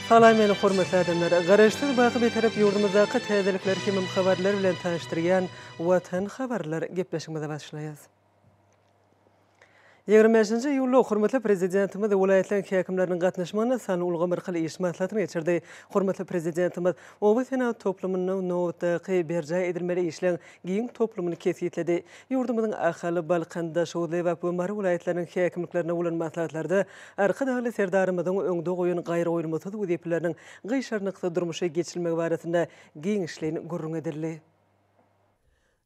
Salam meni hormatly adamlar! Garaşsyz baky Bitarap ýurdumyzdaky täzelikler hemem habarlar bilen tanyşdyrýan Watan habarlar gepleşigimize başlaýas. 25-nji iýulda hormatly Prezidentimiz welaýatlaryň häkimleriniň gatnaşmagynda sanly ulgam arkaly iş maslahatyny geçirdi. Hormatly Prezidentimiz oba senagat toplumynda nobatdaky berjaý edilmeli işleň giň toplumyny kesgitledi. Ýurdumyzyň Ahal, Balkan, Daşoguz, Lebap we Mary welaýatlarynyň häkimliklerinde bolan maslahatlarda Arkadagly Serdarymyzyň öňde goýan gaýragoýulmasyz wezipeleriniň gyşarnyksyz durmuşa geçirilmegi barasynda giňişleýin gürrüň edildi.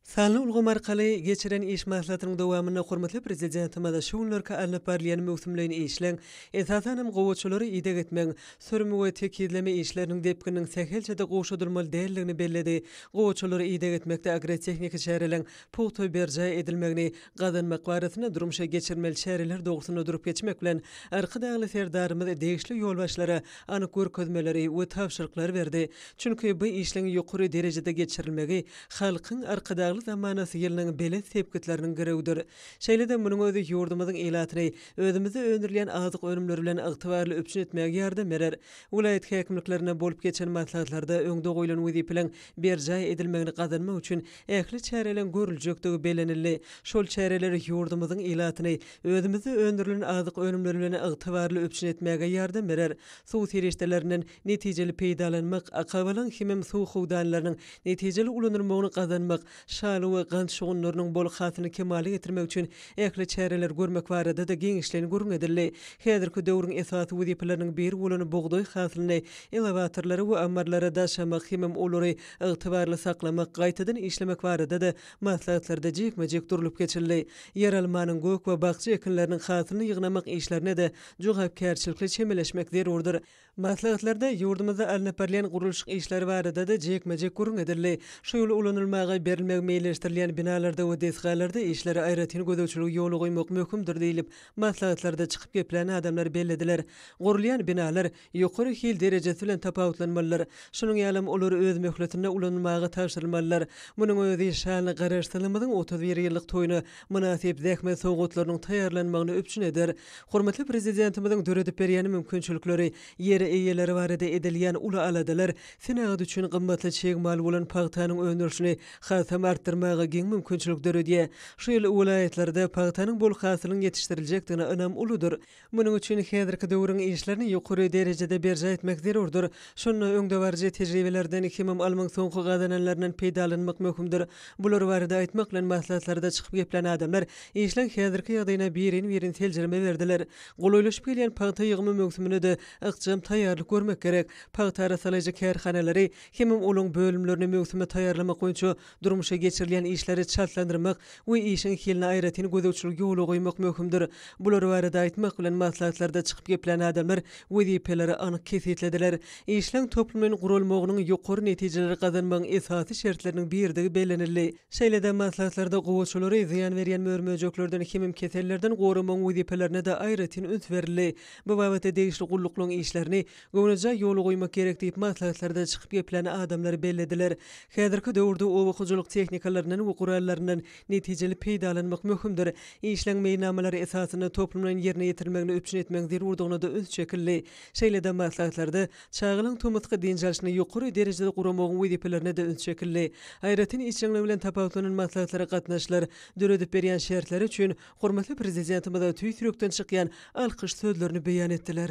Sanly ulgam arkaly geçiren iş maslahatynyň dowamynda hormatly Prezidentimiz şu günlerki alnyp barylýan möwsümleýin işleň, esasan hem, gowaçalary ideg etmegiň, sürüm we tekizleme işleriniň depgininiň sähelçe-de gowşadylmaly däldigini belledi. Gowaçalary ideg etmekde agrotehniki çäreleriň pugta berjaý edilmegini gazanmak barasynda durmuşa geçirilmeli çäreler dogrusynda durup geçmek bilen, Arkadagly Serdarymyz degişli ýolbaşçylara anyk görkezmeleri we tabşyryklary berdi. Çünki bu işleň ýokary derejede geçirilmegi Halkyň Arkadagly zamanasy ýylynyň belent sepgitleriniň girewidir. Şeýle-de munuň özi ýurdumyzyň ilatyny özümizde öndürilýän azyk önümleri bilen ygtybarly üpjün etmäge ýardam berer. Welaýat häkimliklerinde bolup geçen maslahatlarda öňde goýlan wezipeleriň berjaý edilmegini gazanmak üçin ähli çäreleriň görüljekdigi bellenildi. Şol çäreler ýurdumyzyň ilatyny özümizde öndürilen azyk önümleri bilen ygtybarly üpjün etmäge ýardam berer. Suw serişdelerinden netijeli peýdalanmak, akabalaryň hemem suw howdanlarynyň netijeli ulanylmagyny gazanmak, şaly we gant şugundyrynyň bol hasylyny kemala getirmek üçin ähli çäreleri görmek barada-da giňişleýin gürrüň edildi. Häzirki döwrüň esasy wezipeleriniň biri bolan bugdaý hasylyny elewatorlara we ammarlara daşamak hemem olary ygtybarly saklamak, gaýtadan işlemek barada-da maslahatlarda jikme-jik durlup geçildi. Ýeralmanyň, gök we bakja ekinleriniň hasylyny ýygnamak işlerine-de jogapkärçilikli çemeleşmek zerurdyr. Maslahatlarda ýurdumyzda alnyp barylýan gurluşyk işleri barada-da jikme-jik gürrüň edildi. Şu ýyl ulanylmaga berilmegi meýilleşdirilýän binalarda we desgalarda işlere aýratyn gözegçiligi ýola goýmak möhümdir diýlip, maslahatlarda çykyp geplän adamlar bellediler. Gurulýan binalar ýokary hil derejesi bilen tapawutlanmalydyr. Şunuň ýalam olar öz möhletinde ulanylmaga tabşyrylmalydyr. Munuň özi şanly Garaşsyzlygymyzyň 31 ýyllyk toýuna mynasyp zähmet sowgatlarynyň taýýarlanmagyny üpjün eder. Hormatly Prezidentimiziň döredip berýän mümkinçilikleri, ýer eýeleri barada edilýän uly aladalar senagat üçin gymmatly çig mal bolan pagtanyň öndürilişini hasam artdyrmaga giň mümkinçilik döredýär. Şu ýyl welaýatlarda pagtanyň bol hasylynyň ýetişdiriljekdigine ynam uludyr. Munuň üçin häzirki döwrüň işlerini ýokary derejede berjaý etmek zerurdyr. Şunda öňdebaryjy tejribelerden hemem ylmyň soňky gazananlaryndan peýdalanmak möhümdir. Bular barada aýtmak bilen maslahatlarda çykyp geplän adamlar işleň häzirki ýagdaýyna birin-birin seljerme berdiler. Golaýlaşyp gelýän pagta ýygymy möwsümine-de ykjam taýýarlyk görmek gerek. Pagta arassalaýjy kärhanalary hemem olaň bölümlerini möwsüme taýýarlamak boýunça Durmuşa geçirilýän işleri çaltlandyrmak we işiň hiline aýratyn gözegçilik ýola goýmak möhümdir. Bular barada aýtmak bilen, maslahatlarda çykyp geplän adamlar wezipeleri anyk kesgitlediler. Işleň toplumlaýyn guralmagynyň ýokary netijeleri gazanmagyň esasy şertleriniň biridigi bellenildi. Şeýle-de maslahatlarda gowaçalary zyýan berýän mör-möjeklerden hemem kesellerden goramagyň wezipelerine-de aýratyn üns berildi. Bu babatda degişli gulluklaryň işlerini Göwnejaý ýola goýmak gerek diýip, maslahatlarda çykyp geplän adamlar bellediler. Häzirki döwürde oba hojalyk tehnikalaryndan we gurallaryndan netijeli peýdalanmak möhümdir. Işleň meýilnamalary esasynda toplumlaýyn ýerine ýetirilmegini üpjün etmegiň zerurdygyna-da üns çekildi. Şeýle-de maslahatlarda çagalaryň tomusky dynç alşyny ýokary derejede guramagyň wezipelerine-de üns çekildi. Aýratyn işjeňligi bilen tapawutlanan maslahatlara gatnaşyjylar döredip berýän şertleri üçin hormatly Prezidentimize tüýs ýürekden çykýan alkyş sözlerini beýan etdiler.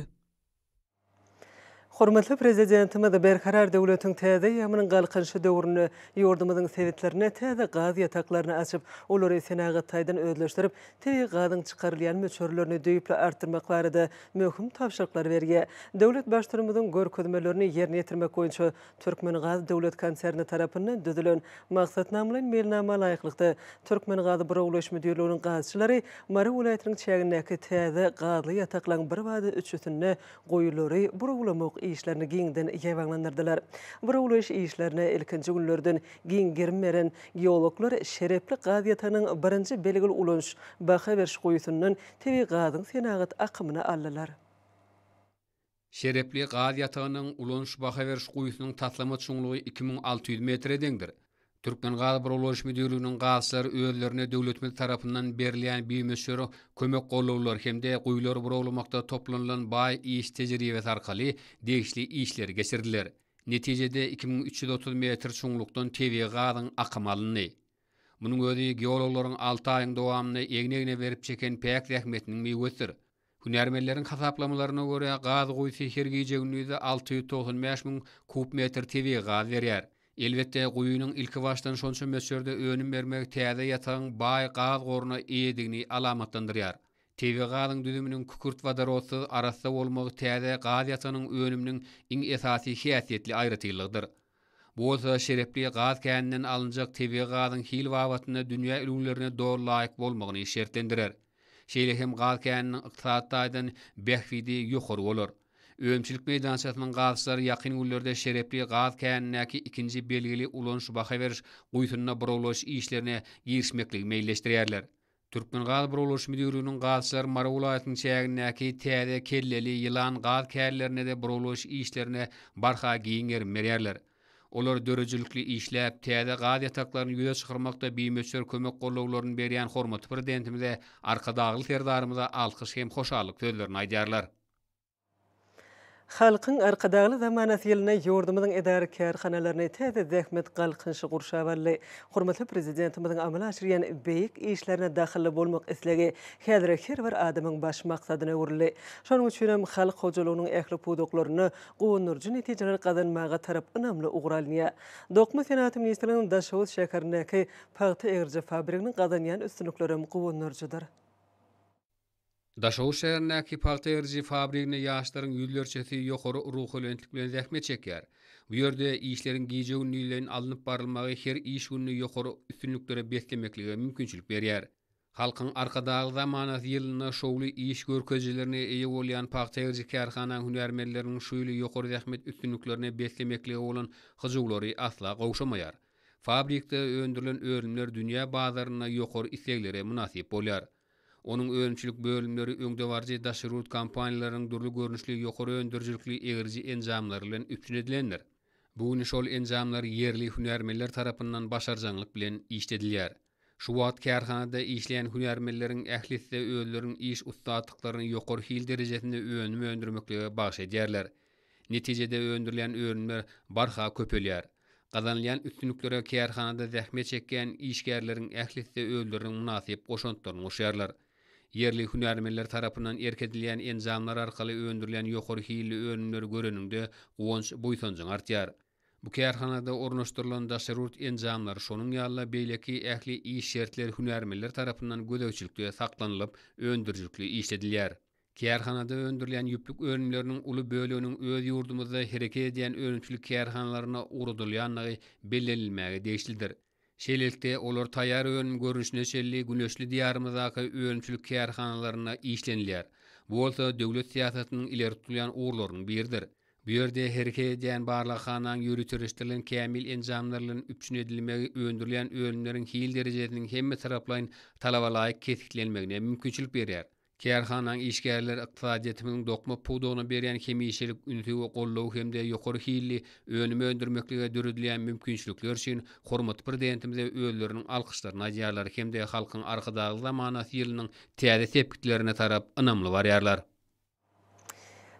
Hormatly Prezidentimiz Berkarar döwletiň täze eýýamynyň Galkynyşy döwründe ýurdumyzyň sebitlerinde täze gaz ýataklaryny açyp, olary senagat taýdan özleşdirip, tebigy gazyň çykarylýan möçberlerini düýpli artdyrmak barada möhüm tabşyryklary berýär. Döwlet Baştutanymyzyň görkezmelerini ýerine ýetirmek boýunça Türkmengaz döwlet konserni tarapyndan düzülen maksatnamalaýyn meýilnama laýyklykda, Türkmengaz burawlaýyş müdirliginiň gazçylary Mary welaýatynyň çägindäki täze gazly ýataklaryň birbada üçüsinde guýulary burawlamak işlerini giňden ýaýbaňlandyrdylar. Burawlaýyş işlerine ilkinji günlerden giň gerim beren geologlar Şerepli gaz ýatagynyň birinji belgili ulanyş baha beriş guýusyndan tebigy gazyň senagat akymyny aldylar. Şerepli gaz ýatagynyň ulanyş baha beriş guýusynyň taslama çuňlugy 2600 metre deňdir. Türkmengazburawlaýyş müdirliginiň gazçylary özlerine döwletimiz tarapyndan berilýän bimöçber kömek-gollawlar hem-de guýulary burawlamakda toplanylan baý iş tejribesi arkaly degişli işleri geçirdiler. Netijede, 2330 metr çuňlukdan tebigy gazyň akymy alyndy. Munuň özi geologlaryň alty aýyň dowamynda egin-egne berip çeken päk zähmetiniň miwesidir. Hünärmenleriň hasaplamalaryna görä, gaz guýusy her gije-gündizde 695 müň kub metr tebigy gaz berýär. Elbetde, guýynyň ilkibaşdan şonça möçberde önüm bermegi täze ýatagyň baý gaz goruna eýedigini alamatlandyrýar. Tebigy gazyň düzüminiň kükürt wodorodsyz arassa bolmagy täze gaz ýatagynyň önüminiň iň esasy häsiýetli aýratynlygydyr. Bu bolsa şerepli gaz käninden alynjak tebigy gazyň hil babatynda dünýä ülňülerine doly laýyk bolmagyny şertlendirer. Şeýle hem gaz käniniň ykdysady taýdan bähbidi ýokary bolar. Önümçilik meýdançasynyň gazçylary ýakyn günlerde şerepli gaz känindäki ikinji belgili ulanyş-baha beriş guýusynda burawlaýyş işlerine girişmekligi meýilleşdirýärler. Türkmengazburawlaýyş müdirliginiň gazçylary Mary welaýatynyň çägindäki Täze, Kelleli, Ýylan gaz känlerinde-de burawlaýyş işlerine barha giň gerim berýärler. Olar döredijilikli işläp, täze gaz ýataklaryny ýüze çykarmakda bimöçber kömek-gollawlaryny berýän hormatly Prezidentimize, Arkadagly Serdarymyza alkyş hem hoşallyk sözlerini aýdýarlar. Halkyň Arkadagly zamanasy ýylynda ýurdumyzyň edara-kärhanalaryny täze zähmet galkynyşy gurşap aldy. Hormatly Prezidentimiziň amala aşyrýan beýik işlerine dahylly bolmak islegi häzir her bir adamyň baş maksadyna öwrüldi. Şonuň üçin hem halk hojalygynyň ähli pudaklarynda guwandyryjy netijeleri gazanmaga tarap ynamly ugur alynýar. Dokma senagaty ministrliginiň Daşoguz şäherindäki pagta egriji fabriginiň gazanýan üstünliklerem guwandyryjydyr. Daşoguz şäherindäki pagta egriji fabriginde ýaşlaryň ýüzlerçesi ýokary ruhubelentlik bilen zähmet çekýär. Bu ýerde işleriň gije-gündizleýin alnyp barylmagy her iş gününi ýokary üstünliklere beslemeklige mümkinçilik berýär. Halkyň Arkadagly zamanasy ýylynda şowly iş görkezijilerine eýe bolýan pagta egriji kärhananyň hünärmenleriniň şu ýyly ýokary zähmet üstünliklerine beslemeklige bolan hyjuwlary asla gowşamaýar. Fabrikde öndürilen önümler dünýä bazarynda ýokary isleglere mynasyp bolýar. Onuň önümçilik bölümleri öňdebaryjy daşary ýurt kompaniýalarynyň dürli görnüşli ýokary öndürijilikli egriji enjamlary bilen üpjün edilendir. Bu gün şol enjamlar ýerli hünärmenler tarapyndan başarjaňlyk bilen işledilýär. Şu wagt kärhanada işleýän hünärmenleriň ählisi-de özleriniň iş ussatlyklaryny ýokary hil derejesinde önüm öndürmeklige bagyş edýärler. Netijede öndürilýän önümler barha köpelýär. Gazanylýan üstünliklere kärhanada zähmet çekýän işgärleriň ählisi-de özleriniň mynasyp goşantlaryny goşýarlar. Ýerli hünärmenler tarapyndan erk edilýän enjamlar arkaly öndürilýän ýokary hilli önümleri göreniňde guwanç buýsanjyň artýar. Bu kärhanada ornaşdyrylan daşary ýurt enjamlary, şonuň ýaly-da beýleki ähli iş şertleri hünärmenler tarapyndan gözegçilikde saklanylyp, öndürijilikli işledilýär. Kärhanada öndürilýän ýüplük önümleriniň uly böleginiň öz ýurdumyzda hereket edýän önümçilik kärhanalaryna ugradylýandygy bellenilmäge degişlidir. Şeýlelikde, olar taýýar önüm görnüşine çenli güneşli Diýarymyzdaky önümçilik kärhanalarynda işlenilýär. Bu bolsa döwlet syýasatynyň ileri tutulýan ugurlarynyň biridir. Bu ýerde hereket edýän barlaghanaň ýöriteleşdirilen kämil enjamlar bilen üpjün edilmegi öndürilýän önümleriň hil derejesiniň hemmetaraplaýyn talabalaýyk kesgitlenmegine mümkinçilik berýär. Kärhananyň işgärleri ykdysadyýetimiziň dokma pudagyna berýän hemişelik ünsi we goldawy hem-de ýokary hilli önüm öndürmeklige döredilýän mümkinçilikler üçin hormatly Prezidentimize özleriniň alkyşlaryny aýdýarlar hem-de Halkyň Arkadagly zamanasy ýylynyň täze sepgitlerine tarap ynamly barýarlar.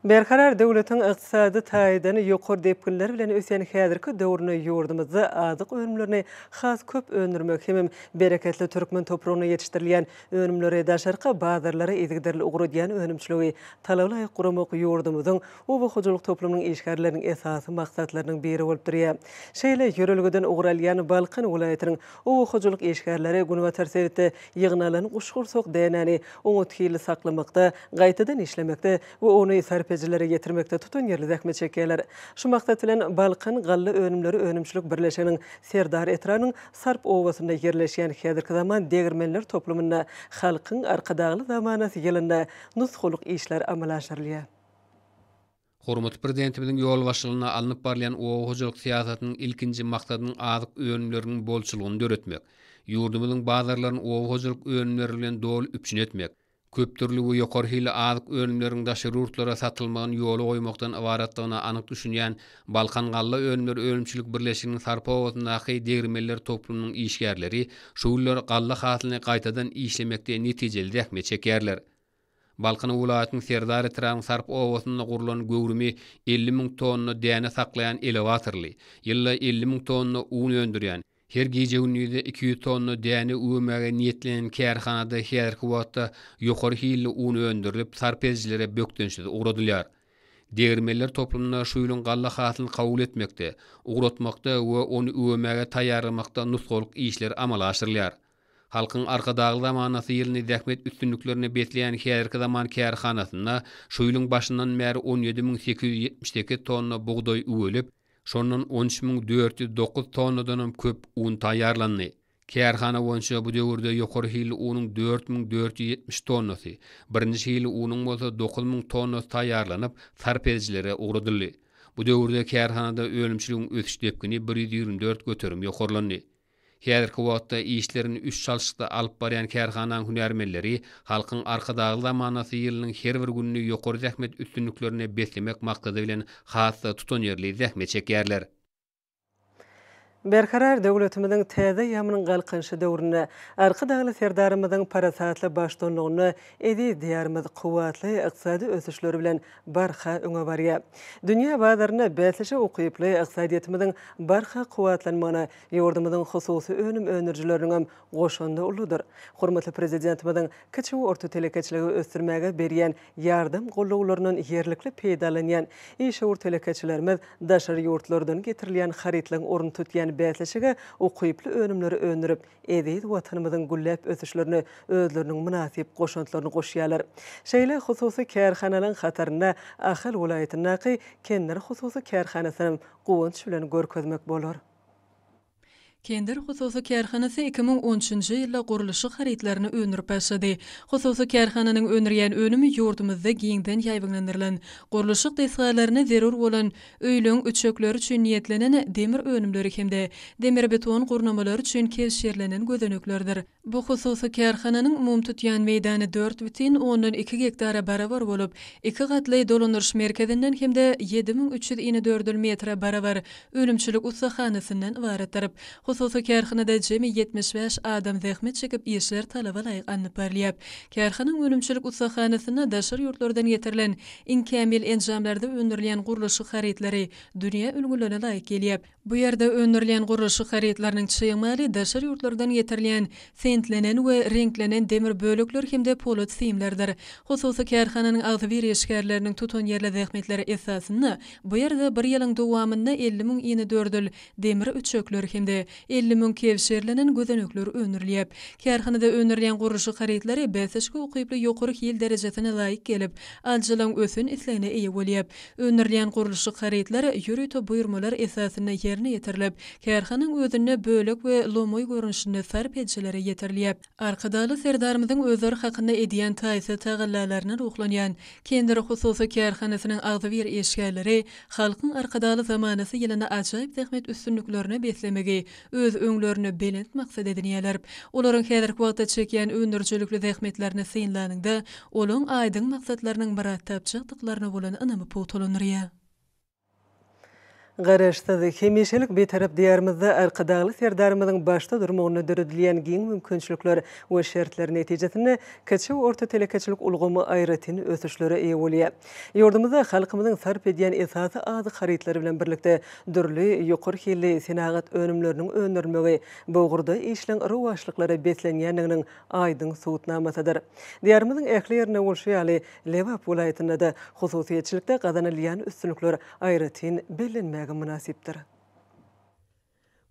Berkarar döwletiň ykdysady taýdan ýokary depginler bilen ösýän häzirki döwründe ýurdumyzda azyk önümlerini has köp öndürmek hemem bereketli türkmen topragynda ýetişdirilýän önümleri daşarky bazarlara yzygiderli ugradýan önümçiligi talabalaýyk guramak ýurdumyzyň oba hojalyk toplumynyň işgärleriniň esasy maksatlarynyň biri bolup durýar. Şeýle ýörelgeden ugur alýan Balkan welaýatynyň oba hojalyk işgärleri günbatar sebitde ýygnalan guşgursak dänäni oňat hilli saklamakda, gaýtadan işlemekde we ony sarp edijilere ýetirmekde tutanýerli zähmet çekýärler. Şu maksat bilen, Balkan galla önümleri önümçilik birleşiginiň Serdar etrabynyň Sarp obasynda ýerleşýän häzirki zaman degirmenler toplumynda Halkyň Arkadagly zamanasy ýylynda nusgalyk işler amala aşyrylýar. Hormatly Prezidentimiziň ýolbaşçylygynda alnyp barylýan oba hojalyk syýasatynyň ilkinji maksadynyň azyk önümleriniň bolçulygyny döretmek, ýurdumyzyň bazarlaryny oba hojalyk önümleri bilen doly üpjün etmek, Köpdürli we ýokary hilli azyk önümleriň daşary ýurtlara satylmagyny ýola goýmakdan ybaratdygyna anyk düşünýän Balkan galla önümleri önümçilik birleşiginiň Sarp obasyndaky degirmenler toplumynyň işgärleri şu günler galla hasylyny gaýtadan işlemekde netijeli zähmet çekýärler. Balkan welaýatynyň Serdar etrabynyň Sarp obasynda gurlan göwrümi 50 müň tonna däne saklaýan elewatorly, ýylda 50 müň tonna un öndürýän, Her gije-gündizde 200 tonna däne üwemäge niýetlenen kärhanada häzirki wagtda ýokary hilli un öndürilip, sarp edijilere bökdençsiz ugradylýar. Degirmenler toplumynda şu ýylyň galla hasylyny kabul etmekde, ugratmakda we ony üwemäge taýýarlamakda nusgalyk işler amala aşyrylýar. Halkyň Arkadagly zamanasy ýylyny zähmet üstünliklerine besleýän häzirki zaman kärhanasynda şu ýylyň başyndan bäri 17 878 tonna bugdaý üwelip, Şondan 13 409 tonnadanam köp un taýýarlandy. Kärhana boýunça bu döwürde ýokary hilli unuň 4470 tonnasy, birinji hilli unuň bolsa 9000 tonnasy taýýarlanyp, sarp edijilere ugradyldy. Bu döwürde kärhanada önümçiligiň ösüş depgini 124 göterim ýokarlandy. Häzirki wagtda işlerini üç çalşykda alyp barýan kärhanaň hünärmenleri Halkyň Arkadagly zamanasy ýylynyň her bir gününi ýokary zähmet üstünliklerine beslemek maksady bilen has-da tutanýerli zähmet çekýärler. Berkarar döwletimiziň täze eýýamynyň Galkynyşy döwründe Arkadagly Serdarymyzyň parasatly baştutanlygynda eziz Diýarymyz kuwwatly ykdysady ösüşleri bilen barha öňe barýar. Dünýä bazarynda bäsleşige ukyply ykdysadyýetimiziň barha kuwwatlanmagyna Ýurdumyzyň hususy önüm öndürijileriniňem goşandy uludyr. Hormatly Prezidentimiziň kiçi we orta telekeçiligi ösdürmäge berýän ýardam-gollawlaryndan ýerlikli peýdalanýan işewür telekeçilerimiz daşary ýurtlardan getirilýän harytlaryň ornuny tutýan bäsleşige ukyply önümleri öndürip, eziz Watanymyzyň gülläp ösüşlerine özleriniň mynasyp goşantlaryny goşýarlar. Şeýle hususy kärhanalaryň hatarynda Ahal welaýatyndaky Kendir hususy kärhanasynam guwanç bilen görkezmek bolar. Kender hususy kärhanasy 2013-nji ýylda gurluşyk harytlaryny öndürip başlady. Hususy kärhananyň öndürýän önümi ýurdumyzda giňden ýaýbaňlandyrylan gurluşyk desgalaryna zerur bolan öýleň üçekleri üçin niýetlenen demir önümleri hem-de demir-beton gurnamalary üçin kebşirlenen gözeneklerdir. Bu hususy kärhananyň umumy tutýan meýdany 4,2 gektara barabar bolup, iki gatly dolandyryş merkezinden hem-de 7300 inedördül metre barabar önümçilik ussahanasyndan ybaratdyr. Hususy kärhanada jemi 75 adam zähmet çekip, işler talaba laýyk alnyp barylýar. Kärhanaň önümçilik ussahanasynda daşary ýurtlardan getirilen iň kämil enjamlarda öndürilýän gurluşyk harytlary dünýä ülňülerine laýyk gelýär. Bu ýerde öndürilýän gurluşyk harytlarynyň çig maly daşary ýurtlardan getirilýän sintlenen we reňklenen demir bölekler hem-de polat simlerdir. Hususy kärhananyň agzybir işgärleriniň tutanýerli zähmetleri esasynda bu ýerde bir ýylyň dowamynda 50 müň inedördül demir üçekler hem-de 50 müň kebşirlenen gözenekler öndürilýär. Kärhanada öndürilýän gurluşyk harytlary bäsleşige ukyply ýokary hil derejesine laýyk gelip, alyjylaryň ösen islegine eýe bolýar. Öndürilýän gurluşyk harytlar ýörite buýurmalar esasynda ýerine ýetirilip, kärhanaň özünde bölek we lomaý görnüşinde sarp edijilere ýetirilýär. Arkadagly Serdarymyzyň özleri hakynda edýän taýsyz tagallalaryna ruhlanýan Kendir hususy kärhanasynyň agzybir işgärleri Halkyň Arkadagly zamanasy ýylyny ajaýyp zähmet üstünliklerine beslemegi öz öňlerinde belent maksat edinýärler. Olaryň häzirki wagtda çekýän öndürijilikli zähmetlerini synlanyňda, olaň aýdyň maksatlarynyň myrat tapjakdyklaryna bolan ynamy pugtalandyrýar. Garaşsyz, hemişelik Bitarap Diýarymyzda Arkadagly Serdarymyzyň başda durmagynda döredilýän giň mümkinçilikler we şertler netijesinde kiçi we orta telekeçilik ulgamy aýratyn ösüşlere eýe bolýar. Ýurdumyzda halkymyzyň sarp edýän esasy azyk harytlary bilen birlikde dürli ýokary hilli senagat önümleriniň öndürilmegi bu ugurda işleň rowaçlyklara beslenýändiginiň aýdyň subutnamasydyr. Diýarymyzyň ähli ýerinde bolşy ýaly, Lebap welaýatynda-da hususyýetçilikde gazanylýan üstünlikler aýratyn bellenmäge mynasypdyr.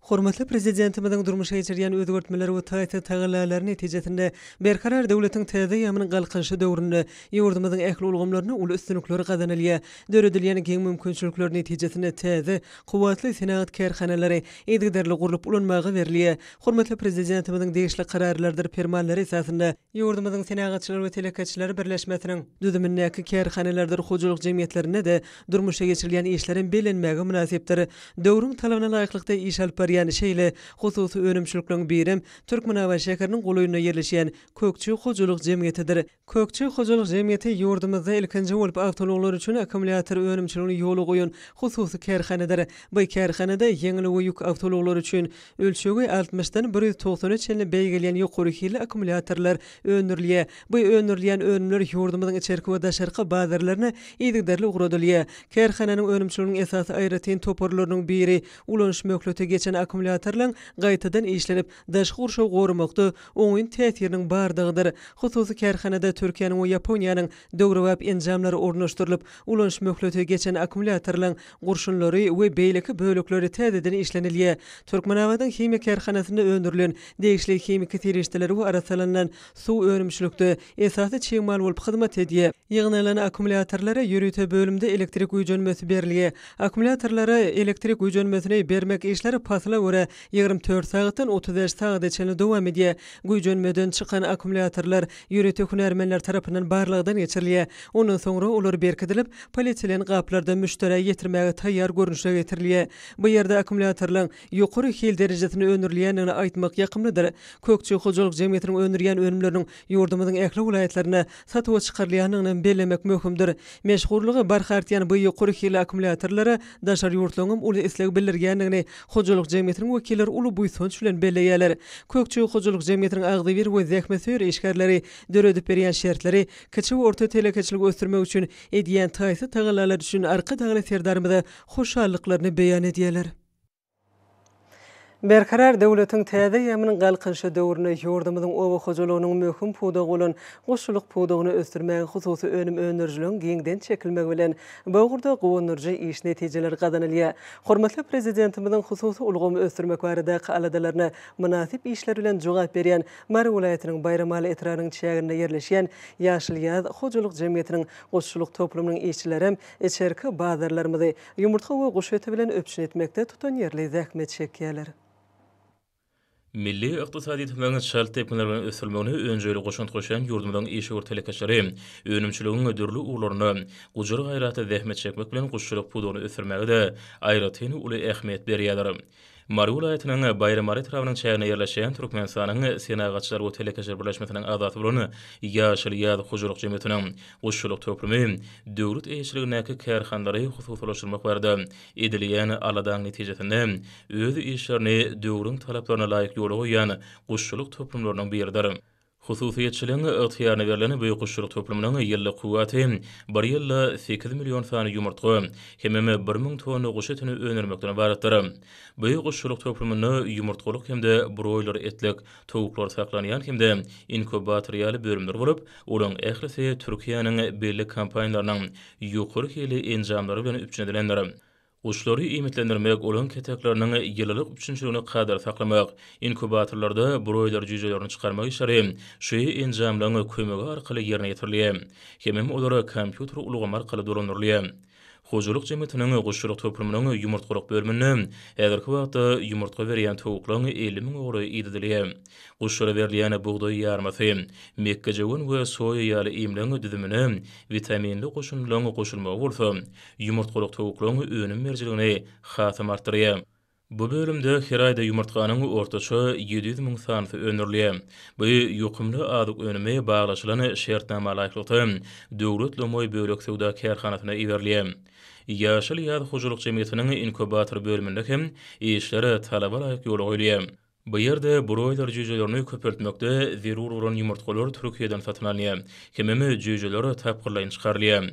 Hormatly Prezidentimiziň durmuşa geçirýän özgertmeleri we taýsyz tagallalary netijesinde Berkarar döwletiň täze eýýamynyň Galkynyşy döwründe ýurdumyzyň ähli ulgamlarynda uly üstünlikler gazanylýar. Döredilýän giň mümkinçilikler netijesinde täze, kuwwatly senagat kärhanalary yzygiderli gurlup ulanmaga berilýär. Hormatly Prezidentimiziň degişli Kararlarydyr Permanlary esasynda, ýurdumyzyň Senagatçylar we telekeçiler birleşmesiniň düzümindäki kärhanalardyr hojalyk jemgyýetlerinde-de durmuşa geçirilýän işlerem bellenmäge mynasypdyr. Döwrüň talabyna laýyklykda iş alyp barýan. çykarýan şeýle hususy önümçilikleriň birem Türkmenabat şäheriniň golaýynda ýerleşýän Kökçi hojalyk jemgyýetidir. Kökçi hojalyk jemgyýeti ýurdumyzda ilkinji bolup awtoulaglar üçin akkumulýator önümçiligini ýola goýan hususy kärhanadyr. Bu kärhanada ýeňil we ýük awtoulaglary üçin ölçegi altmyşdan bir 190-a çenli beýgelýän ýokary hilli akkumulýatorlar öndürilýär. Bu öndürilýän önümler ýurdumyzyň içerki we daşarky bazarlaryna yzygiderli ugradylýar. Kärhananyň önümçiliginiň esasy aýratyn toparlarynyň biri ulanyş möhleti geçen akkumulýatorlaryň gaýtadan işlenip, daşky gurşawy goramakda oňyn täsiriniň bardygydyr. Hususy kärhanada Türkiýäniň we Ýaponiýanyň döwrebap enjamlary ornaşdyrylyp, ulanyş möhleti geçen akkumulýatorlaryň gurşunlary we beýleki bölekleri täzeden işlenilýär. Türkmenabadyň himiýa kärhanasynda öndürilen degişli himiki serişdeler we arassalanylan suw önümçilikde esasy çig mal bolup hyzmat edýär. Ýygnalan akkumulýatorlara ýörite bölümde elektrik güýjenmesi berilýär. Akkumulýatorlara elektrik güýjenmesini bermek işleri pasyla görä 24 sagatdan 35 sagada çenli dowam edýär. Güýjenmeden çykan akkumulýatorlar ýörite hünärmenler tarapyndan barlagdan geçirilýär. Ondan soňra olar berkidilip, polietilen gaplarda müşderä ýetirmäge taýýar görnüşe getirilýär. Bu ýerde akkumulýatorlaryň ýokary hil derejesinde öndürilýändigini aýtmak ýakymlydyr. Kökçi hojalyk jemgyýetiniň öndürýän önümleriniň ýurdumyzyň ähli welaýatlarynda satuwa çykarylýandygyny bellemek möhümdir. Meşhurlygy barha artýan bu ýokary hilli akkumulýatorlara daşary ýurtlaryň hem uly isleg bildirýändigini hojalyk jemgyýetiniň wekilleri uly buýsanç bilen belleýärler. Kökçi hojalyk jemgyýetiniň agzybir we zähmetsöýer işgärleri döredip berýän şertleri kiçi we orta telekeçiligi ösdürmek üçin edýän taýsyz tagallalary üçin Arkadagly Serdarymyza hoşallyklaryny beýan edýärler. Berkarar döwletiň täze eýýamynyň Galkynyşy döwründe ýurdumyzyň oba hojalygynyň möhüm pudagy bolan guşçulyk pudagyny ösdürmäge hususy önüm öndürijiligiň giňden çekilmegi bilen, bu ugurda guwandyryjy iş netijeleri gazanylýar. Hormatly Prezidentimiziň hususy ulgamy ösdürmek baradaky aladalaryna mynasyp işler bilen jogap berýän Mary welaýatynyň Baýramaly etrabynyň çäginde ýerleşýän Ýaşyl ýaz hojalyk jemgyýetiniň guşçulyk toplumynyň işçilerem içerki bazarlarymyzy Ýumurtga we guş eti bilen üpjün etmekde tutanýerli zähmet çekýärler. Milli ykdysadyýetimiziň çalt depginler bilen ösdürilmegine önjeýli goşant goşýan ýurdumyzyň işewür telekeçileri önümçiligiň dürli ugurlarynda gujur-gaýratly zähmet çekmek bilen guşçulyk pudagyny ösdürmäge-de aýratyn uly ähmiýet berýärler. Mary welaýatynyň Baýramaly etrabynyň çäginde ýerleşýän Türkmenistanyň Senagatçylar we telekeçiler birleşmesiniň agzasy bolan Ýaşyl ýaz hojalyk jemgyýetiniň guşçulyk toplumy döwlet eýeçiligindäki kärhanalary hususylaşdyrmak barada edilýän aladaň netijesinde öz işlerini döwrüň talaplaryna laýyk ýola goýýan guşçulyk toplumlarynyň biridir. Hususyýetçiligiň ygtyýaryna berlen bu guşçulyk toplumynyň ýyllyk kuwwaty bir ýylda sekiz million sany ýumurtga hemem bir müň tonna guş etini öndürmekden ybaratdyr. Bu guşçulyk toplumynda ýumurtgalyk hem-de broýler etlik towuklar saklanýan hem-de inkubator ýaly bölümler bolup, olaryň ählisi Türkiýäniň belli kompaniýalarynyň ýokary hilli enjamlary bilen üpjün edilendir. Guşlary iýmitlendirmek, olaryň ketekleriniň ýylylyk üpjünçiligini kadaly saklamak, inkubatorlarda broýler jüýjelerini çykarmak işleri şu enjamlaryň kömegi arkaly ýerine ýetirilýär. Hemem olar kompýuter ulgamy arkaly dolandyrylýar. Hojalyk jemgyýetiniň guşçulyk toplumynyň ýumurtgalyk bölüminde häzirki wagtda ýumurtga berýän towuklaryň 50 müňe golaýy idedilýär. Guşlara berilýän bugdaý ýarmasy, mekgejöwen we soýa ýaly iýmleriň düzümine witaminli goşundylaryň goşulmagy bolsa, Ýumurtgalyk towuklaryň önüm berijiligini hasam artdyrýar. Bu bölümde her aýda ýumurtganyň ortaça 700 müň sanysy öndürilýär. Bu ýokumly azyk önümi baglaşylan şertnama laýyklykda, Döwlet lomaý bölek söwda kärhanasyna iberilýär. Ýaşyl ýaz hojalyk jemgyýetiniň inkubator bölüminde hem işler talaba laýyk ýola goýulýar. Bu ýerde broýler jüýjelerini köpeltmekde zerur bolan ýumurtgalar Türkiýeden satyn alynýar. Hemem jüýjeler tapgyrlaýyn çykarylýar.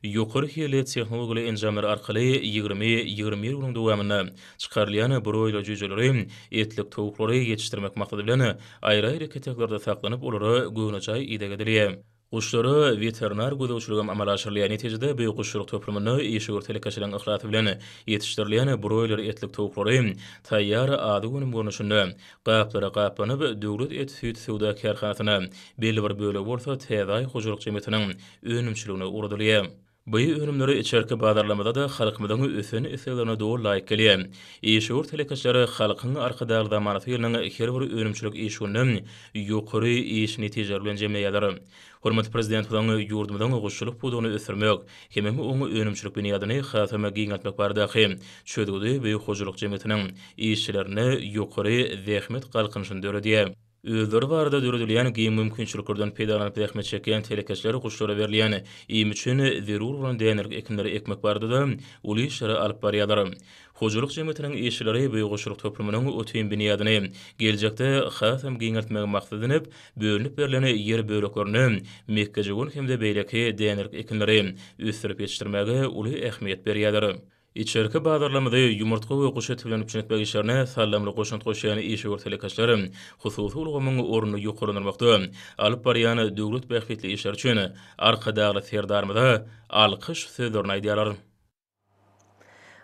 Ýokary hilli tehnologiýaly enjamlar arkaly 20, 21 günüň dowamynda çykarylýan broýler jüýjeleri etlik towuklary ýetişdirmek maksady bilen aýry-aýry keteklerde saklanyp, olara göwnejaý ideg edilýär. Guşlara weterinar gözegçiligem amala aşyrylýar. Netijede, bu guşçulyk toplumynda işewür telekeçileriň yhlasy bilen ýetişdirilýän broýler etlik towuklary taýýar azyk önüm görnüşinde gaplara gaplanyp, Döwlet et-süýt söwda kärhanasyna, belli bir bölegi bolsa Täze Aý hojalyk jemgyýetiniň önümçiligine ugradylýar. Bu önümler içerki bazarlarymyzda-da halkymyzyň ösen isleglerine doly laýyk gelýär. Işewür telekeçiler Halkyň Arkadagly zamanasy ýylynyň her bir önümçilik iş gününi ýokary iş netijeleri bilen jemleýärler. Hormatly Prezidentimiziň ýurdumyzyň guşçulyk pudagyny ösdürmek hemem oň önümçilik binýadyny hasam giňeltmek baradaky çözgüdi bu hojalyk jemgyýetiniň işçilerinde ýokary zähmet galkynyşyny döredýär. Özleri barada döredilýän giň mümkinçiliklerden peýdalanyp zähmet çekýän telekeçiler guşlara berilýän iým üçin zerur bolan dänelik ekinleri ekmek barada-da uly işleri alyp barýarlar. Hojalyk jemgyýetiniň işçileri bu guşçulyk toplumynyň ot-iým binýadyny geljekde hasam giňeltmegi maksat edinip, bölünip berlen ýer böleklerinde mekgejöwen hem-de beýleki dänelik ekinleri ösdürip ýetişdirmäge uly ähmiýet berýärler. Içerki bazarlarymyzy ýumurtga we guş eti bilen üpjün etmek işlerine saldamly goşant goşýan işewür telekeçiler hususy ulgamyň ornuny ýokarlandyrmakda alyp barýan döwlet bähbitli işleri üçin Arkadagly Serdarymyza alkyş sözlerini aýdýarlar.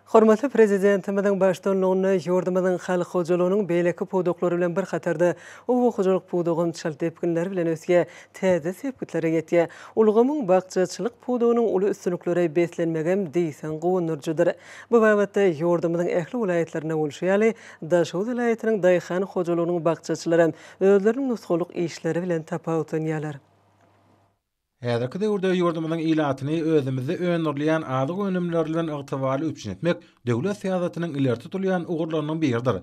Hormatly Prezidentimiziň baştutanlygynda ýurdumyzyň halk hojalygynyň beýleki pudaklary bilen bir hatarda, oba hojalyk pudagam çalt depginler bilen ösýär, täze sepgitlere ýetýär. Ulgamyň bakjaçylyk pudagynyň uly üstünliklere beslenmegem diýseň guwandyryjydyr. Bu babatda ýurdumyzyň ähli welaýatlarynda bolşy ýaly, Daşoguz welaýatynyň daýhan hojalygynyň bakjaçylaram özleriniň nusgalyk işleri bilen tapawutlanýarlar. Häzirki döwürde ýurdumyzyň ilatyny özümizde öndürilýän azyk önümleri bilen ygtybarly üpjün etmek döwlet syýasatynyň ileri tutulýan ugurlarynyň biridir.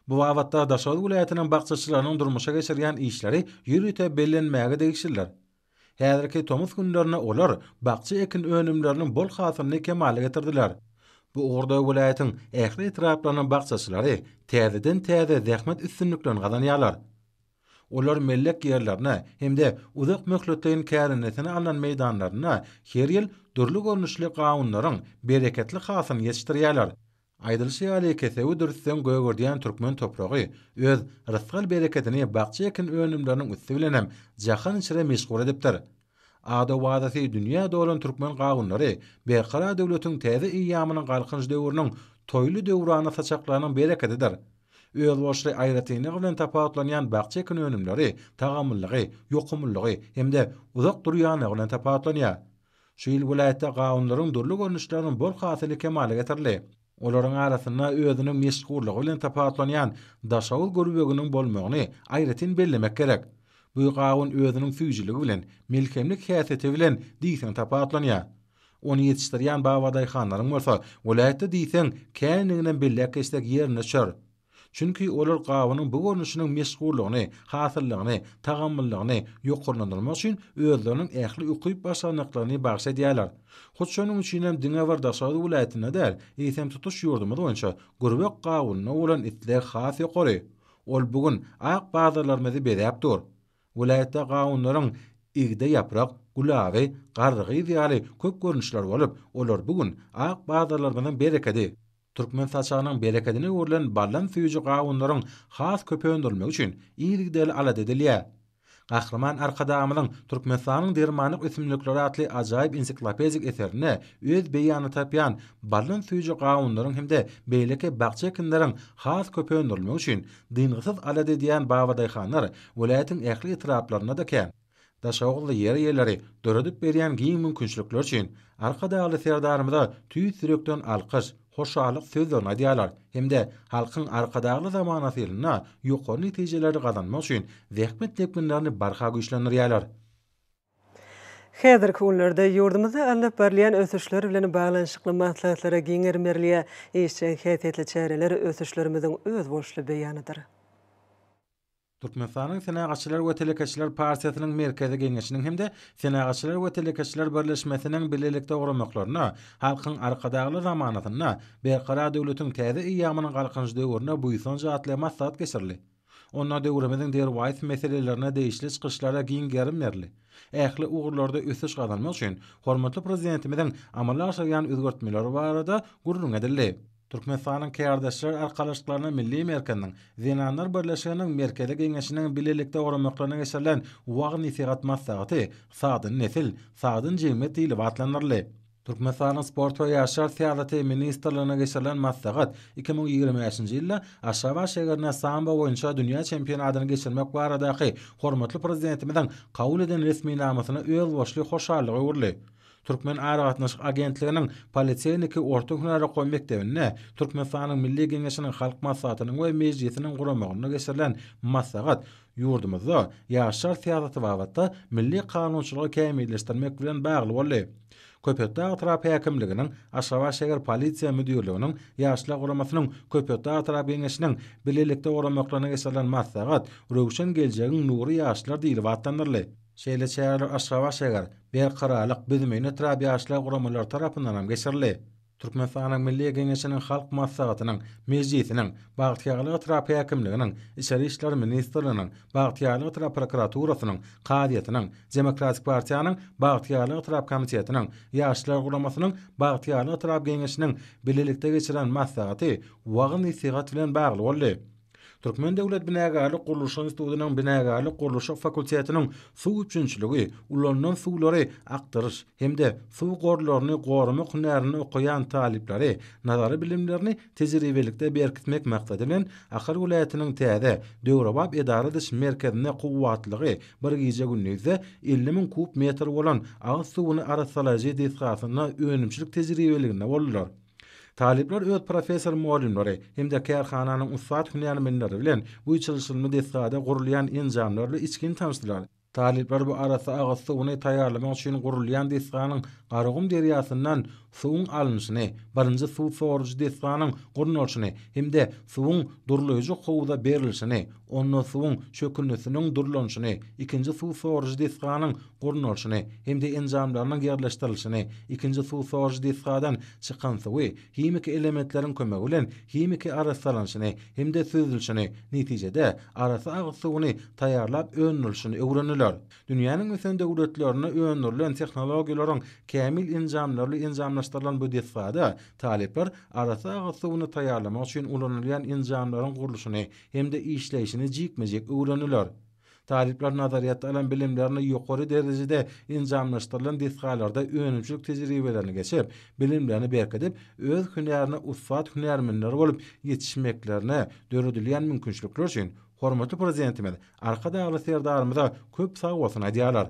Bu babatda Daşoguz welaýatynyň bakjaçylarynyň durmuşa geçirýän işleri ýörite bellenmäge degişlidir. Häzirki tomus günlerinde olar bakja ekin önümleriniň bol hasylyny kemala getirdiler. Bu ugurda welaýatyň ähli etraplarynyň bakjaçylary täzeden-täze zähmet üstünliklerini gazanýarlar. Olar mellek ýerlerine hem-de uzak möhletleýin kärendesine alnan meýdanlarynda her ýyl dürli görnüşli gawunlaryň bereketli hasylyny ýetişdirýärler. Aýdylyşy ýaly, kesewi dürtseň gögerdýän türkmen topragy öz rysgal-berekedini bakja ekin önümleriniň üsti bilenem jahan içre meşhur edipdir. Ady-owazasy dünýä dolan türkmen gawunlary Berkarar döwletiň täze eýýamynyň Galkynyş döwrüniň toýly döwranly saçaklarynyň berekedidir. Özboluşly aýratynlygy bilen tapawutlanýan bakja ekin önümleri tagamlylygy, ýokumlylygy hem-de uzak durýanlygy bilen tapawutlanýar. Şu ýyl welaýatda gawunlaryň dürli görnüşleriniň bol hasyly kemala getirildi. Olaryň arasynda özüniň meşhurlygy bilen tapawutlanýan Daşoguz gürbeginiň bolmagyny aýratyn bellemek gerek. Bu gawun özüniň süýjüligi bilen, melhemlik häsiýeti bilen diýseň tapawutlanýar. Ony ýetişdirýän babadaýhanlaryň bolsa welaýatda diýseň kändiginem belläp geçsek ýerine düşer. Çünki olar gawunyň bu görnüşiniň meşhurlygyny, hasyllygyny, tagamlylygyny ýokarlandyrmak üçin özleriniň ähli ukyp-başarnyklaryny bagyş edýärler. Hut şonuň üçinem diňe bir Daşoguz welaýatynda däl, eýsem tutuş ýurdumyz boýunça gürbek gawunyna bolan isleg has ýokary. Ol bu gün ak bazarlarymyzy bezäp dur. Welaýatda gawunlaryň igde ýaprak, gülaby, garrygyz ýaly köp görnüşleri bolup, olar bu gün ak bazarlarymyzyň berekedi. Türkmen saçagynyň berekedine öwrülen baldan süýji gawunlaryň has köp öndürilmegi üçin yzygiderli alada edilýär. Gahryman Arkadagymyzyň Türkmenistanyň dermanlyk ösümlikleri atly ajaýyp ensiklopedik eserinde öz beýanyny tapýan baldan süýji gawunlaryň hem-de beýleki bakja ekinleriň has köp öndürilmegi üçin dyngysyz alada edýän babadaýhanlar welaýatyň ähli etraplarynda-da kän. Daşoguzly ýer eýeleri döredip berýän giň mümkinçilikler üçin Arkadagly Serdarymyza tüýs ýürekden alkyş, hoşallyk sözlerini aýdýarlar hem-de Halkyň Arkadagly zamanasy ýylynda ýokary netijeleri gazanmak üçin zähmet depginlerini barha güýçlendirýärler. Häzirki günlerde ýurdumyzda alnyp barylýan ösüşler bilen baglanyşykly maslahatlara giň gerim berilýär. Işjeň häsiýetli çäreler ösüşlerimiziň özboluşly beýanydyr. Türkmenistanyň Senagatçylar we telekeçiler partiýasynyň Merkezi Geňeşiniň hem-de Senagatçylar we telekeçiler birleşmesiniň bilelikde guramaklarynda Halkyň Arkadagly zamanasynda Berkarar döwletiň täze eýýamynyň Galkynyş döwründe buýsanç atly maslahat geçirildi. Onda döwrümiziň derwaýys meselelerine degişli çykyşlara giň gerim berildi. Ähli ugurlarda ösüş gazanmak üçin hormatly Prezidentimiziň amala aşyrýan özgertmeleri barada gürrüň edildi. Türkmenistanyň Kärdeşler arkalaşyklarynyň Milli merkeziniň, Zenanlar birleşiginiň Merkezi Geňeşiniň bilelikde guramaklarynda geçirilen wagyz-nesihat maslahaty Sagdyn nesil, sagdyn jemgyýet diýlip atlandyryldy. Türkmenistanyň Sport we ýaşlar syýasaty ministrliginde geçirilen maslahat 2025-nji ýylda Aşgabat şägerinde sambo boýunça dünýä çempionatyny geçirmek baradaky hormatly Prezidentimiziň kabul eden resminamasyna özboluşly hoşallyga öwrüldi. Türkmen aragatnaşyk agentliginiň Politehniki orta hünär okuw mekdebinde Türkmenistanyň Milli Geňeşiniň Halk Maslahatynyň we Mejlisiniň guramagynda geçirilen maslahat ýurdumyzda ýaşlar syýasaty babatda milli kanunçylygy kämilleşdirmek bilen bagly boldy. Köpetdag etrap häkimliginiň, Aşgabat şäher polisiýa müdirliginiň, Ýaşlar guramasynyň Köpetdag etrap Geňeşiniň bilelikde guramaklaryna geçirilen maslahat Röwşen geljegiň nury ýaşlar diýlip atlandyryldy. Şeýle çäreler Aşgabat şäher, Berkararlyk, Büzmeýin etrap Ýaşlar guramalary tarapyndan hem geçirildi. Türkmenistanyň Milli Geňeşiniň Halk Maslahatynyň Mejlisiniň, Bagtyýarlyk etrap häkimliginiň, Içeri işler ministrliginiň, Bagtyýarlyk etrap prokuraturasynyň, kazyýetiniň, Demokratik partiýanyň Bagtyýarlyk etrap komitetiniň, Ýaşlar guramasynyň Bagtyýarlyk etrap Geňeşiniň bilelikde geçiren maslahaty wagyz-nesihat bilen bagly boldy. Türkmen döwlet binagärlik gurluşyk institutynyň binagärlik gurluşyk fakultetiniň suw üpjünçiligi, ulanylan suwlary akdyryş hem-de suw gorlaryny goramak hünärinde okaýan talyplary nazary bilimlerini tejribelikde berkitmek maksady bilen Ahal welaýatynyň täze, döwrebap edara ediş merkezinde kuwwatlygy bir gije-gündizde 50 müň kub metr bolan agyz suwuny arassalaýjy desgasynda önümçilik tejribeliginde boldular. Talyplar öz professor-mugallymlary hem-de kärhananyň ussat hünärmenleri bilen bu çylşyrymly desgada gurulýan enjamlar bilen içgin tanyşdylar. Talyplar bu arassa agyz suwuny taýýarlamak üçin gurulýan desganyň Garagum derýasyndan suwuň alnyşyny, birinji suw sorujy desganyň gurnalyşyny hem-de suwuň durlaýjy howuza berlişini, onda suwuň çökündisiniň durlanyşyny, ikinji suw sorujy desganyň gurnalyşyny hem-de enjamlarynyň ýerleşdirilişini, ikinji suw sorujy desgadan çykan suwy himiki elementleriň kömegi bilen himiki arassalanyşyny hem-de süzülişini, netijede, arassa agyz suwuny taýýarlap öndürilişini öwrendiler. Dünýäniň ösen döwletlerinde öndürilen tehnologiýalaryň kämil enjamlarly enjamlaşdyrylan bu desgada talyplar arassa agyz suwuny taýýarlamak üçin ulanylýan enjamlaryň gurluşyny hem-de işleýşini jikme-jik öwrendiler. Talyplar nazaryýetde alan bilimlerini ýokary derejede enjamlaşdyrylan desgalarda önümçilik tejribelerini geçip, bilimlerini berkidip, öz hünärine ussat hünärmenler bolup ýetişmeklerine döredilýän mümkinçilikler üçin hormatly Prezidentimiz Arkadagly Serdarymyza köp sagbolsun aýdýarlar.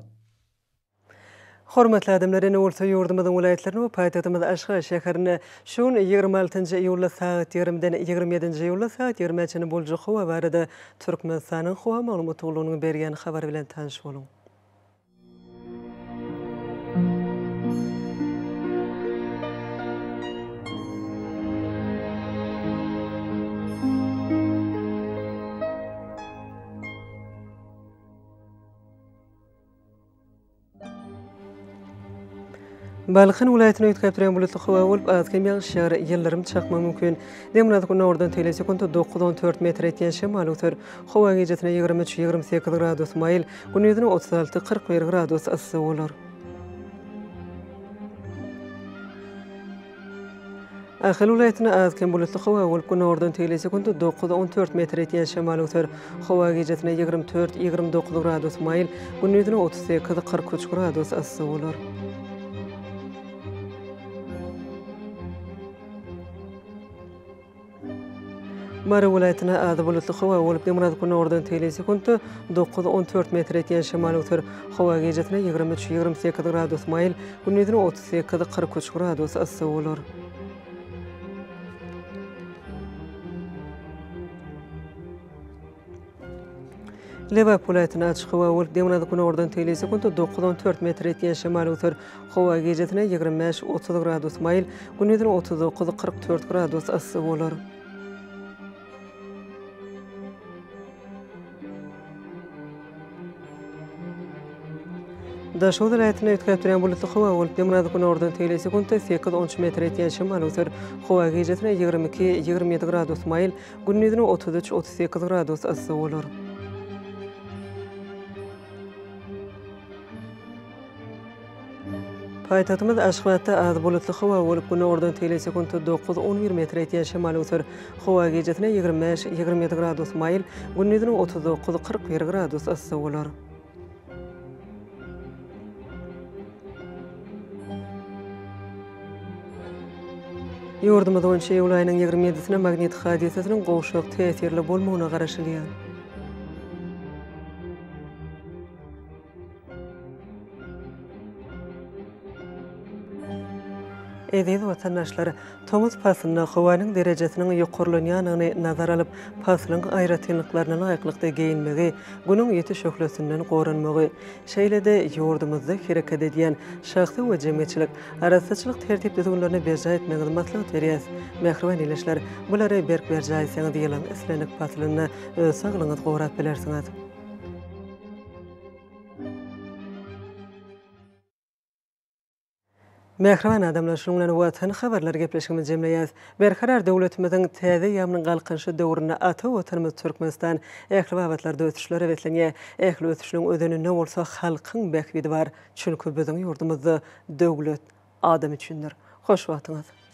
Hormatly adamlar, indi bolsa ýurdumyzyň welaýatlarynda we paýtagtymyz Aşgabat şäherinde şu gün 26-njy iýulda sagat 20-den 27-nji iýulda sagat 20-ä çenli boljak howa barada Türkmenistanyň Howa maglumat gullugynyň berýän habary bilen tanyş boluň. Balkan welaýatynda üýtgäp durýan bulutly howa bolup, az-kem ýagyş ýagar, ýyldyrym çakmagy mümkin. Demirgazyk günordan tegelek sekuntda 9-14 metr etýän şemal öwser. Howa gijesine 23-28 gradus maýyl, gündizine 36-41 gradus yssy bolar. Ahal welaýatynda az-kem bulutly howa bolup, günordan tegelek sekunta 9-14 metr ýetýän şemal öwser. Howa gijesine 24-29 gradus maýyl, gündizine 38-43 gradus yssy bolar. Mary welaýatynda az bulutly howa bolup, demirgazyk-günordan tegelek sekuntda 9-14 metr ýetýän şemal öwser. Howa gijesine 23-28 gradus maýyl, gündizine 38-43 gradus yssy bolar. Lebap welaýatynda açyk howa bolup, demirgazyk-günordan tegelek sekuntda 9-14 metr ýetýän şemal öwser. Howa gijesine 25-30 gradus maýyl, gündizine 39-44 gradus yssy bolar. Daşoguz welaýatynda üýtgäp durýan bulutly howa bolup, demirgazyk-günordan tegelek sekuntda 8-13 metr ýetýän şemal öwser. Howa gijesine 22-27 gradus maýyl, gündizine 33-38 gradus yssy bolar. Paýtagtymyz Aşgabatda az bulutly howa bolup, günordan tegelek sekuntda 9-11 metr ýetýän şemal öwser. Howa gijesine 25-27 gradus maýyl, gündizine 39-41 gradus yssy bolar. Ýurdumyz boýunça iýul aýynyň 27-sine magnit hadysasynyň gowşak täsirli bolmagyna garaşylýar. Eziz watandaşlar! Tomus paslynda howanyň derejesiniň ýokarlanýandygyny nazara alyp, paslyň aýratynlyklaryna laýyklykda geýinmegi, Günüň ýiti şöhlesinden goranmagy, şeýle-de ýurdumyzda hereket edýän şahsy we jemgyýetçilik arassaçylyk tertip-düzgünlerini berjaý etmegiňizi maslahat berýäris. Mähriban ildeşler, bulary berk berjaý etseňiz, ýylyň islendik paslynda öz saglygyňyzy gorap bilersiňiz. Mähriban adamlar, şunuň bilen Watan habarlary gepleşigimizi jemleýäris. Berkarar döwletimiziň täze eýýamynyň Galkynyşy döwründe ata Watanymyz Türkmenistan ähli babatlarda ösüşlere beslenýär. Ähli ösüşligiň özeninde bolsa halkyň bähbidi bar. Çünki biziň ýurdumyzda döwlet adam üçindir. Hoş wagtyňyz!